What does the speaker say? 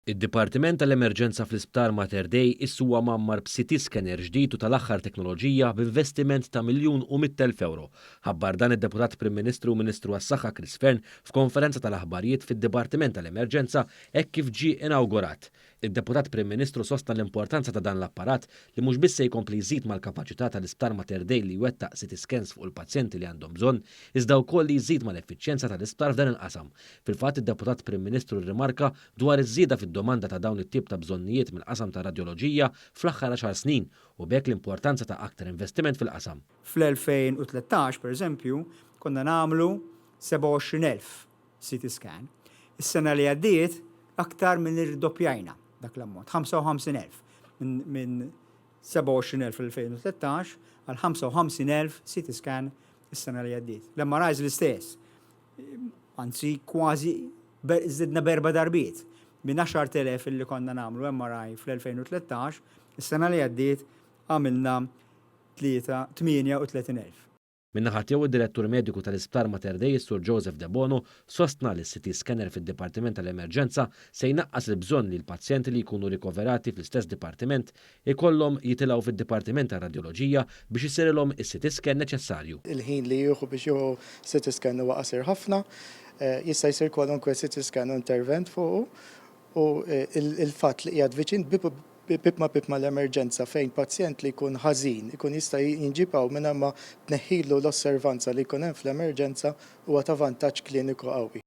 Id-Dipartiment tal-Emerġenza fl-Isptar Mater Dei issa huwa mgħammar b'CT scanner ġdid u tal-aħħar teknoloġija b'investiment ta' 1,100,000 ewro. Ħabbar dan id-Deputat Prim Ministru u Ministru għas-Saħħa Chris Fearne f'konferenza tal-aħbarijiet fid-Dipartiment tal-Emerġenza hekk kif ġie inawgurat. Id-Deputat Prim Ministru sostna l-importanza ta' dan l-apparat li mhux biss se jkompli jżid mal-kapaċità tal-Isptar Mater Dei li jwettaq CT scans fuq il-pazjenti li għandhom bżonn, iżda wkoll li jżid mal-effiċjenza tal-isptar f'dan il-qasam. Fil-fatt, id-Deputat Prim Ministru rrimarka dwar iż-żieda fid-domanda ta' dawn it-tip ta' bżonnijiet mill-qasam tar-radjoloġija fl-aħħar għaxar snin u b'hekk l-importanza ta' aktar investiment fil-qasam. Fl-2013, pereżempju, konna nagħmlu 27,000 CT scan. Is-sena li għaddiet aktar minn irdoppjajna dak l-ammont, 55,000 minn 27,000 fl-2013 għal 55,000 CT scan is-sena li għaddiet. L-MRIs l-istess, anzi kważi żidna b'erba' darbiet minn 10,000 illi konna nagħmlu MRI fl-2013, is-sena li għaddiet għamilna 38,000. Min-naħa tiegħu id-Direttur Mediku tal-Isptar Mater Dei is-Sur Joseph Debono sostna li s-CT scanner fid-Dipartiment tal-Emerġenza se jnaqqas il-bżonn li l-pazjenti li jkunu rikoverati fl-istess dipartiment ikollhom jitilgħu fid-Dipartiment tar-Radjoloġija biex isirilhom is-CT scan neċessarju. Il-ħin li jieħu biex jieħu CT scan huwa qasir ħafna. Jista' jsir kwalunkwe CT scan u intervent fuqu u l-fatt li qiegħed viċin bieb ma' bieb mal-emerġenza fejn pazjent li jkun ħażin ikun jista' jinġieb hawn mingħajr ma tneħħilu l-osservanza li jkun hemm fl-emerġenza huwa ta' vantaġġ kliniku qawwi.